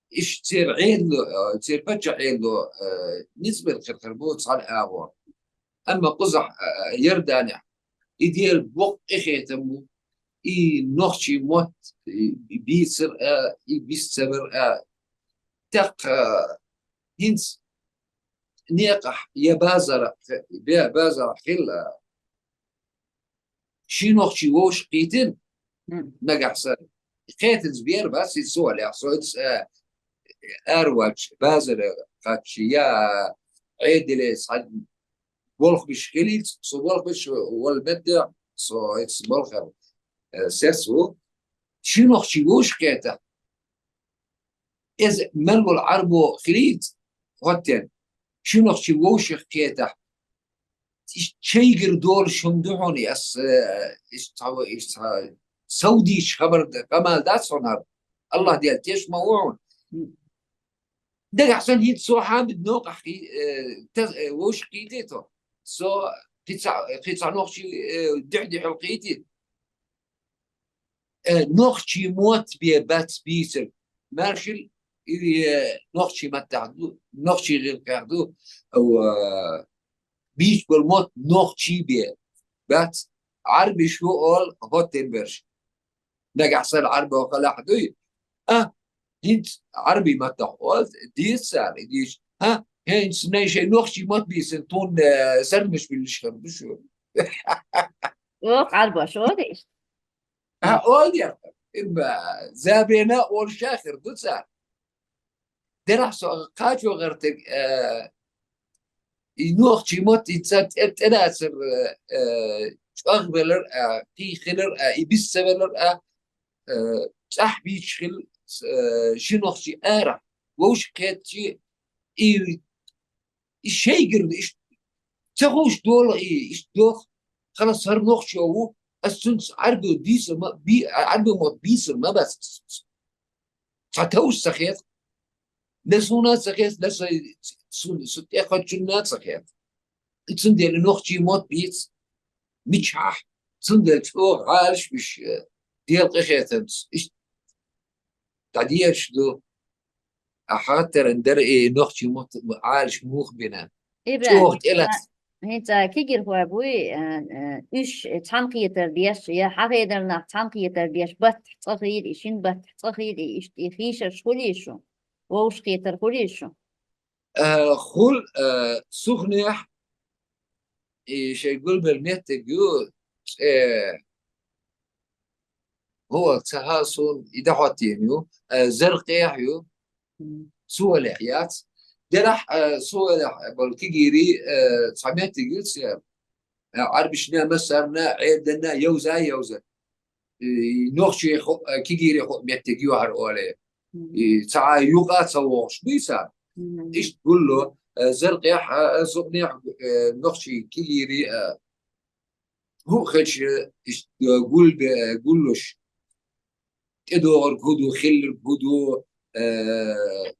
иш церан Ӏедало, э, церан паччахь Ӏедало, э, ницкъ бер хир-хир бу цхьана агӀор. Амма кхузахь, э, Ярданехь, и дела боккха къинхетам бу, и нохчийн мотт, и, и бийцар а, и бис ца бар а. ТӀаккха, э, хӀинца некъахь я базарахь, бе-, базарахь хилла, ши нохчи вовшах кхийтина, нагахь санна. Кхетаза бер бац иза со валехь, со иза, а, араваьлча, базара кхачча, я Ӏедале схьа болх беш хилийца, со болх беш вала метта, со иза болхар, э, сес ву. Ши нохчи вовшах кхетахь, иза мел волу Ӏарбо хилийца, хӀоттен, ши нохчи вовшах кхетахь, иш чайгара долуш хӀума ду хьуна, ас, э, иш цхьа, иш цхьа сов дийцча хабар д-, къамел дац хьуна хӀара. Аллах Дела теш ма ву хьуна. Дагахь сан хӀинца со хьан бит нокъахь хи-, э, таз-, э, вовшах кхийти тхо. Со кхин цхьа, кхин цхьа нохчи, э, дуьхь-дуьхьал кхийти. Э, нохчи мотт бе бац бийцар. Маршал, и, э, нохчи маттахь ду, нохчи гӀиллакхехь ду, ва, бийца болу мотт нохчи бе бац. Ӏарбиш ву олу хӀоттийна берш. Нагахь санна Ӏарбо хилахь дуй? А, хӀинца Ӏарбий маттахь олу, дийца цара, и дийша. А, хӀинца най шайн нохчи мотт бийцина, тхуна, э, сармаш биллиш хир ду шу. Оха Ӏарбош олу иштта. А, олу яхар. Имма забена олуш а хир ду цара. Делахь со кхачо гӀертарг, э, и нохчи мотт, и ца тӀе-, тӀедацар, э, чӀогӀа велар а, кхин хилар а, и бис ца велар а, э, цӀахь бийцаш хила, э, ши нохчи арахь вовшах кхетчи, И, и шайгара, и ш-, ца ховш дола, и, и ш-, дох, хала сар нохчо ву, ас цунца Ӏарбо дийцар ма, би-, Ӏарбо мотт бийцар ма бац. Ца товш ца хет. Не суна ца хет, не са, су, су тӀекхачунна ца хет. И цундела нохчий мотт бийц, мичахь, цундела чӀогӀа гӀалаш биш, э, дел къахетамц. Иш дӀадеш ду. А хаттаран дара и нохчий мотт Ӏалаш мух бина. ЧӀогӀа тӀелац. ХӀинца кигирхой буй, э, э, уьш цхьанкхетар деш, я хьахедар нах цхьанкхетар деш, баттахь цӀа хилий, шин баттахь цӀа хилий, иштта и хийшаш хуьлий шу, вовшахетар хуьлий шу? Э, хул, э, сухнех, и шей гулбел меттиг ю, э, хӀо ца хасун, и дахьоттийна ю, э, Заркъехь ю, Суалехь яц. Делахь, э, Суалехь бол кигири, э, цхьа меттиг ю цер. Э, Ӏарбишна, масарна, Ӏерданна, йовза, йовза. Э, нохчий хо-, э, кигири хо-, меттиг ю хӀара оле. И ца юкъа ца вогӀуш буй ца. Ишт гулло, э, Заркъехь, э, сухнех, э, нохчий кигири, э, хӀу хечи, ишт, э, гулбе, э, гуллуш. ТӀедогӀург хӀу ду, хилларг хӀу ду, э,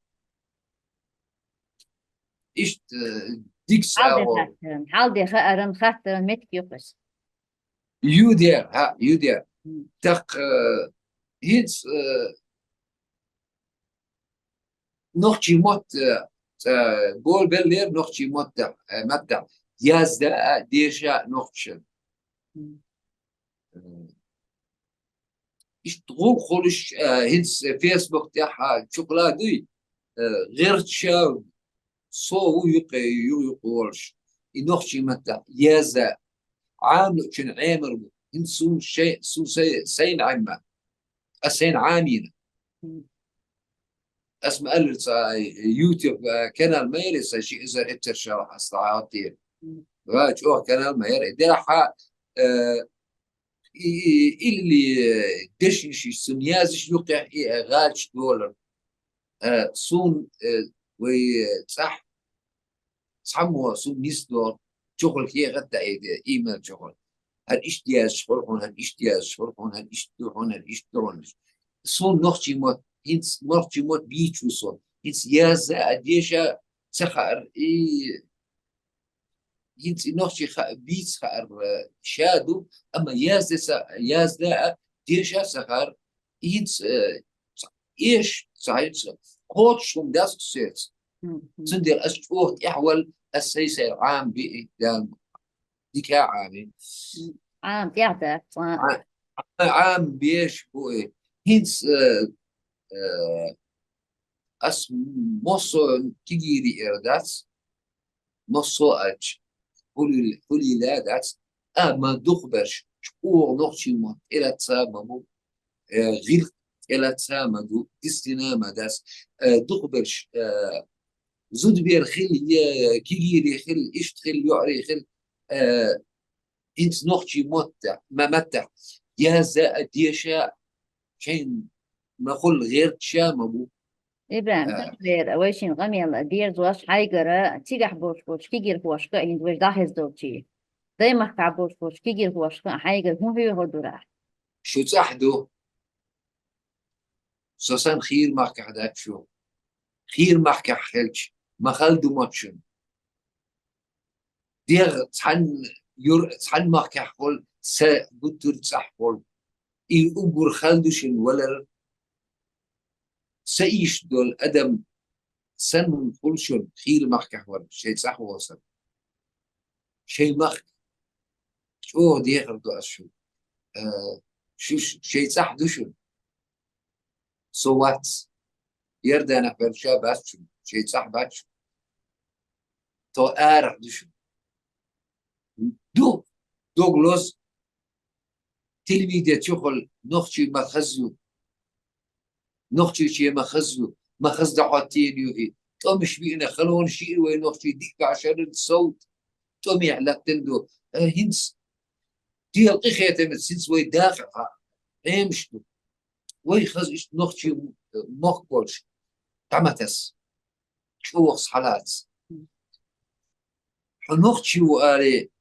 ишт, э, дик сагӀо. Хьалде хаттаран, хьалде хааран, хаттаран меттиг юкъас. Ю де, хӀа, ю де. ТӀаккха, э, хӀинца, э, нохчий мотт, э, э, болбеллера нохчий мотт, э, маттахь. Язда а, деша а нохчашна. Э, ишт гӀулакх хуьлуш, э, хӀинца Facebook тӀехь, а, чукхла дуй, э, гӀерташа со ву юкъе, ю-, юкъе волуш. И нохчий маттахь язда Ӏамлучун Ӏемар бу. ХӀинца сун шай-, сун сай-, сайна Ӏемма. Ас сайна Ӏамийна. Ас ма аллара цхьа YouTube, а, канал ма яра, сан ши эзар эццар шалахь ас дӀахьоттийра. Ва чӀогӀа канал ма яра. Делахь, э, и, и, илли, э, дешнаш цун язаш юкъехь и, э, гӀалаш долар. Э, сун, э, вай, э, цӀахь цхьаммо сум нисдо, чухула хьехат даийта, имел чухула. ХӀара иштта яздеш хуьлу хьуна, хӀара иштта яздеш хуьлу хьуна, хӀара иштта ду хьуна, хӀара иштта ду хьуна. Суна нохчий мотт, хӀинца нохчий мотт бийцу со. ХӀинца язда а, деша а ца хаьара, и хӀинца и нохчий ха-, бийца хаьара, э, ша ду, амма язда ца, язда а, деша а ца хаьара, и хӀинца, э, эш, ца хӀинца, кхочуш хӀума дац соьца. Цундела ас чӀогӀа тӀаьхьавала, ас сай-сай Ӏама биъ, Дала дика Ӏама. Ӏама тӀаьхьа дац, цкъа. Ӏа-, Ӏама беш бу и. ХӀинца, э, э, ас массо кигири эр дац, массо аьлча, хӀулил-, хӀулила дац, амма дукхаберш чӀогӀа нохчий мотт тӀелаца ма бу, э, гӀиллакх тӀелаца ма ду, дистина ма дац, э, дукхаберш, э, зудабер хила, е кигири хила, иштта хила, йоӀари хила, э, хӀинца нохчий мотт, ма-, маттахь, язда а, деша а, шайн ма хуьлу гӀерташа ма бу. ИбрахӀим, э, тахвер, вай шин къамел дерзош хьайгара, цигахь болуш болчу кигирхошка а хӀинца вай дӀахеза долчий. Даймахкахь болуш болчу кигирхошка а хьайгара хӀун хьоьхур ду ахь? Шу цӀахь ду. Со санна хийра махкахь дац шу. Хийра махкахь хилча, ма хала ду мотт шуна. ДегӀ цхьанна юр-, цхьанна махкахь хуьлу, са гуттар а цӀахь хуьлу. И уггар хала ду шуна валар. Са ийш долу адам санна хуьлу шуна хийра махкахь вара, шайн цӀахь волу санна. Шайн махка чӀогӀа дехар ду ас шуна. Э, шу ш-, шайн цӀахь ду шуна. Со вац. Иорданехь верг ша бац шуна, шайн цӀахь бац шуна. Тхо арахь ду шуна. Ду, дог лоза, телевидение чухула нохчий ма хаза ю. Нохчийче ма хаза ю, ма хаза дӀахӀоттийна ю и. ТӀомаш биъна халонаш йиъна вай нохчий дика баьӀшаран совт. ТӀомехь латтина ду. Э, хӀинца дела къинхетамца хӀинца вай даха Ӏемаш ду. Вай хаза иштта нохчий мохк болуш дӀа ма таса. чӀогӀа хьалаца. Хьо нохчи ву алий,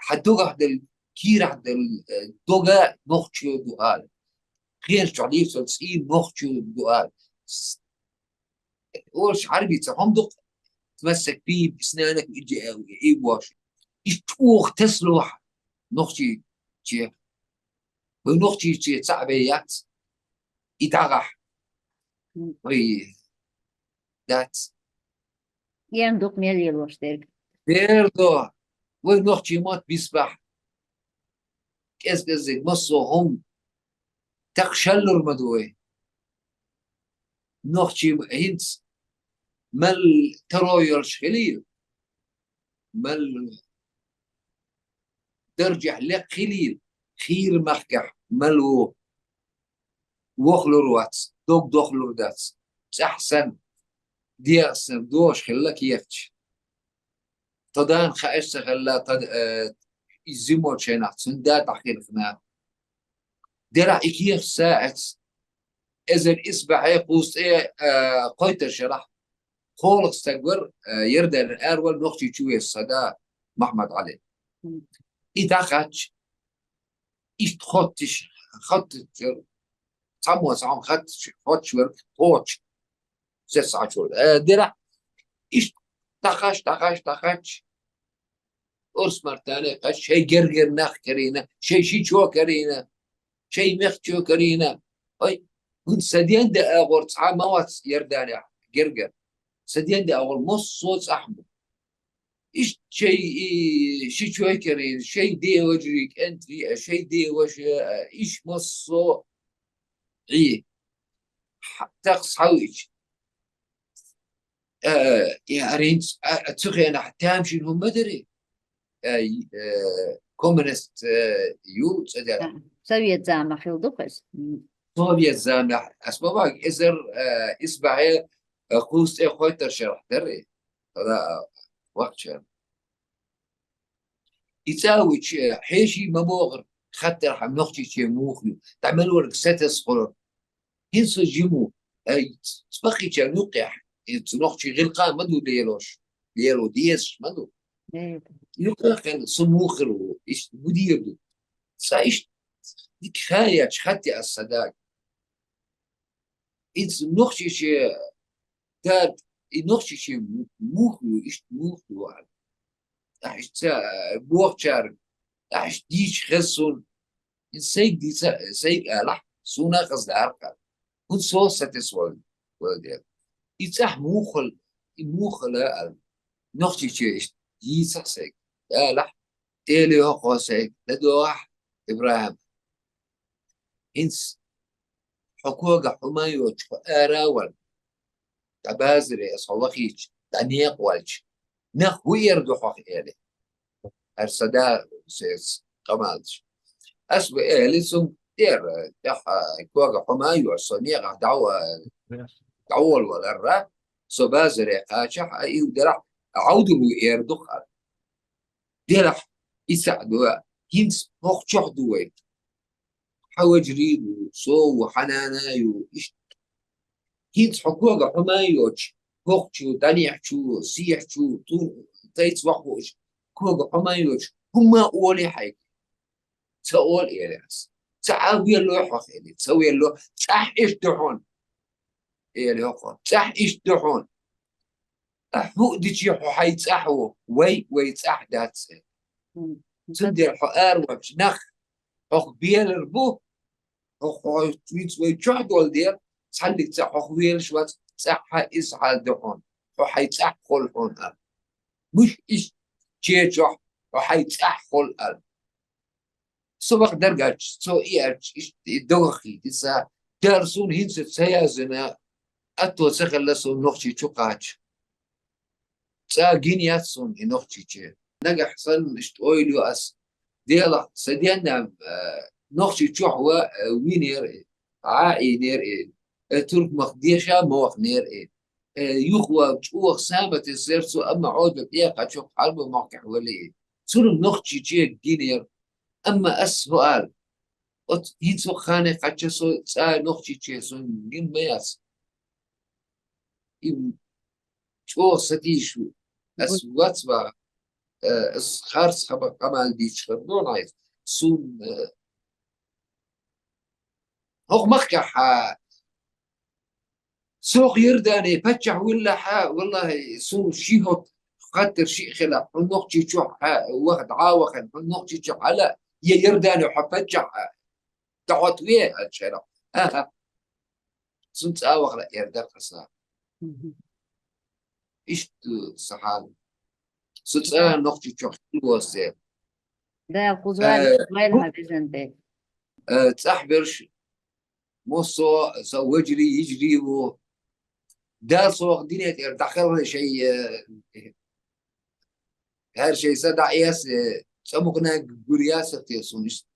хьа догахь долу, кийрахь долу, э, дога нохчо ду ала. Кхел чохь лийцалц и нохчо ду ала. С-, олуш Ӏарбица хьо ма дукха, массак пи, снанак и, и, и вош. И чӀогӀа тасалохь нохчи чех. Вай нохчи чех цхьаъ бен яц. И дагахь. Вай дац. Ен дукха мел лелош дерг. Дер до, вай нохчий мотт бисбахь. КӀез-кӀеззиг массо а хӀума тахшаллур ма ду вай. Нохчий хӀинца мел таро йолуш хилийла, мел даржехь лекха хилийла, хийра махкахь мел ву. Вохлур вац, дог дохлур дац. ЦӀахь санна, дегӀ санна, дош хилла кехаташ. Тхо дана хаьаш ца хилла, тхо, э, и зимо чайнахь, цуьнан да дӀахилхина. Делахь и кехаташ саьӀац, эзар исбахье кхузткъе, э, кхойттара шарахь, кхоалгӀа стаг вара, э, Ярданера аравала нохчий чу веса сан да Махьмад-Ӏали. И дӀахаьчча, иштта хоттуш, хоттуш, цхьаммо цхьаммо хоттуш, хоттуш верг кхочуш, сес схьачуьра. Э, дера, иштта дӀахаьчча, дӀахаьчча, дӀахаьчча, урс-мартане кхаьчча, шайн гергара нах карийна, шайн шичо карийна, шайн мехкачо карийна. Ой, хӀунда сан ден де агӀор цхьа ма вац Ярданехь гергара. Сан ден де агӀор массо а цӀахь бу. Иштта шайн, и, шичой карийна, шайн деважарий, кӀентий, а, шайн деваша, а, иш массо а, и, хьа-, тахс хьавича. Э, и аринц, а, а, цу хенахь тамашийна хӀума ма дарий. Э, э, коммунист, э, ю цӀа дара. Совет замах хила ду-кх иза. М. Совет замах, ас ма вага, эзар, э, исбахье, э, кхузткъе кхойттара шарахь дарий. Ала, а, вахча. И цӀа вича, хьеший ма бохура, хаттар хьан нохчиче муха ю, дӀа мел верг сатесхура. ХӀинца жиму, ай, цӀа баккхийчарна юккъехь, и цу нохчий гӀилкха ма ду лелош, лело дезаш ма ду. Юккъехь со муха хир ву, иштта гу дийр ду. Цкъа иштта дика хаяч хатти ас сан дага. Иза нохчиче, дад, и нохчиче му-, муха ю, иштта муха ю аьлла. Ахь иштта ца, э, бохучара, ахь иштта дийча хеза суна. Иза сайга дийца, сайга алахь, суна а хаза дара кхара. ХӀунда со сатесволу, вала дела. И цӀахь мухал, и мухала аьлла. Нохчиче иштта дийца сайга. Алахь, Эли хӀокхо сайга, ладогӀахь, ИбрахӀим. ХӀинца хьо когахь хӀума йоцуш, хьо ара а вала, дӀа базаре аса хьо вахийча, дӀа некъа ваьлча, нах хӀу эр ду хьох, эли? ХӀара сан да, соьца къамелаш. Ас бу эли цунга, тӀера, тӀехь, а, когахь хӀума йоцуш, со некъахь дӀа-, дӀаволаваларра, со базаре кхачахь, а, и делахь, Ӏовдал ву эр ду хьара. Делахь, и цхьаъ ду, хӀинца хӀокху чохь ду вай. Хьан вежарий ву, со ву, хьан нана ю, иштта. ХӀинца хьо когахь хӀума йоцуш, хӀокху чу, дӀанехь чу, сехь чу, тур, тайца ваххуш, когахь хӀума йоцуш, хӀумма олий хьайга. Ца олу, эли ас. Ца а велло хьох, эли, ца велло, цӀахь иштта ду хьуна. Эли хӀокхо, цӀахь иштта ду хьуна. Ахь хӀуъа дичи хьо хьайн цӀахь ву, вай, вай цӀахь дац. М. Цундела хьо араваьлча нах хьох белар бу, хьо, хьо, хьуьнца вай чохь долу дела, цхьанниг цӀа хьох велаш вац, цӀахь хьан иза хьал ду хьуна, хьо хьайн цӀахь хуьлу хьуна. Муш иштта чечохь, хьо хьайн цӀахь хуьлу аьлла. Со ваха дерг аьлча, цо и аьлча, иштта и догӀаххийта, и ца, дара суна хӀинца ца яздина, атто ца хилла суна нохчий чу кхача. ЦӀа гина яц суна и нохчиче. Нагахь санна иштта ойла ю ас. Делахь, сан денна, э, нохчий чохь ва, э, винера, Ӏа а ийнера, э, туркмах деша а ма вахнера, э, юха ван чӀогӀа саматесера цо, амма Ӏодал тӀекхача хьалба мохкахь вали. Цунна нохчиче гинера. Амма ас хӀу ала, оцу хӀинца хӀокху ханехь кхачча со цӀа нохчиче сон гина ма яц. И чӀоагӀа сатийша ву. Ас вацва, э, ас харц хабар къамаьл дийцар дона хьайца. Сун, э, хӀокху махкахь, сох Иордане паччахь виллахь, валлахӀи, сун ши хӀокху хаттар шиъ хилахь, хьо нохчий чохь хьа, ваха дӀа а вахана, хьо нохчий чохь хьала, я Иордане хьо паччахь а, дӀахӀоттаве аьлла шарахь. ХӀа-хӀа. Сун цӀа а вахана, эр дара аса. Иштта сан хьал. Со цӀа нохчий чохь хилла воцу дела. Дала кхуза вайн, э, вайн хьан везан бе. Э, цӀахь берш, массо а, со вежарий, йижарий ву. Дала сох дуьне тӀера дӀахьалхе шайн, э, хӀара шайн са дӀаэца, э, цӀа мукъаниг гур яцара те суна иштта.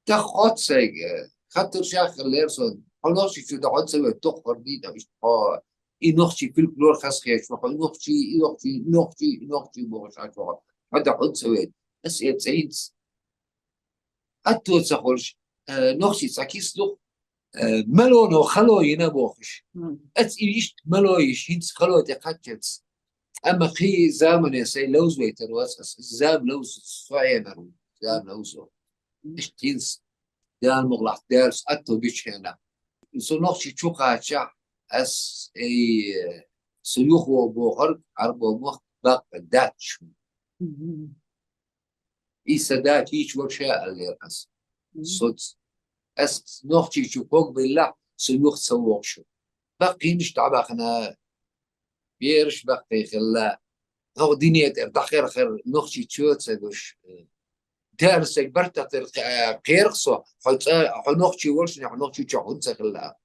Таххоц сайга, хаттар шах хиллера сон. Хьо нохчий чу дӀахьо ца ве, тоххар дийна иштта хьо. И нохчий фольклор хазахеташ ву, хьо нохчий, и нохчий, и нохчий, и нохчий бохуш Ӏаш ву хьо. Хьо дӀахьо ца ве. Ас э цӀа хӀинца. Атто ца хуьлуш, э, нохчий цхьа киса ду, э, малоно хало йина бохуш. Мгм. Ас и иштта мало йиш, хӀинца хало тӀе кхаччалц. Амма кхин замане сайн ловза вайтар вац ас, зама ловза со Ӏенар ву, зама ловзо. Иштта хӀинца Дала мукъалахь, Дала со атто бичу хенахь. Со нохчий чу кхачахь, ас, эй, со юхо бохург, Ӏарбо мох баккха дац шуна. Мгм. И сан да кийча вара ша аьллера ас. Мгм. Соц. Ас нохчий чу ког биллахь, со юха ца вогӀу шу. Баккхийнаш дӀабахана, бераш баккхий хилла. ХӀокху дуьне тӀера дӀахерхар нохчий чу ца гуш. Дала сайн барт тахтар кхе-, кхерах со, хьо цӀа, хьо нохчий волуш, хьо нохчий чохь хӀунда ца хилла.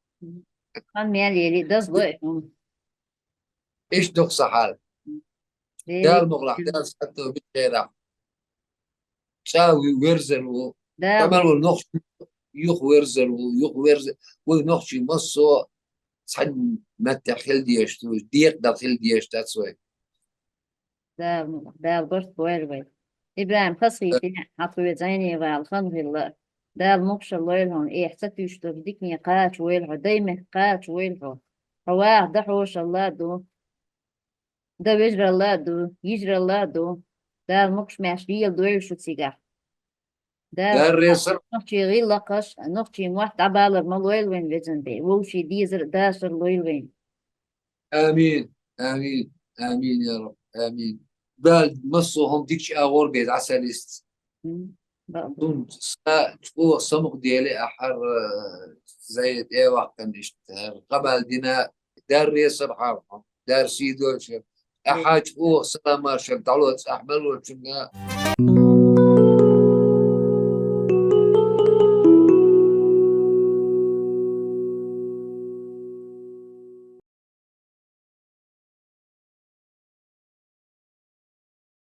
Хан мел ели, дазло и хӀума. Иштта ду-кх сан хьал. Дела Дала мукъалахь, Дала схьатто битхерахь. ЦӀа ву-, верзар ву. Дала. Тамар ву нохчий юха верзар ву, юха верзар. Вай нохчий массо а цхьана меттехь хила дезаш ду, декъадала хила дезаш дац вай. Дала, Дала барт бойла вай. ИбрахӀим, хазахетий, хьан тхоьца зӀене вала хан хилла. Дала мукъашалла лойла хьуна, эхь ца туьйсуш долу дикане кхача войла хьо, даймехка кхача войла хьо. Хьо ваха дӀахьошалла а ду. Дан вежаралла а ду, йижаралла а ду. Дала мукъаш-маьрша лела дойла шу цигахь. Дала Дала реза хилла. Нохчийн гӀиллакхаш, нохчийн мотт дӀабалар ма лойла вайн, везан Дела. Вовшийн дезар а, дашар а лойла вайн. Амин, амин, амин, я Раб, амин. Дала массо а хӀума дикачу агӀор бен дӀасалиста. М, бакъду. Цунна са чӀогӀа самукъадели ахьара, э, зӀе тӀе а ваккхина иштта, хӀара къамел дина, Дала реза хилла хьуна, Дала сий дойла шуна. Ахьа чӀогӀа салам-маршалла дӀалоцу ахь мел волчунга.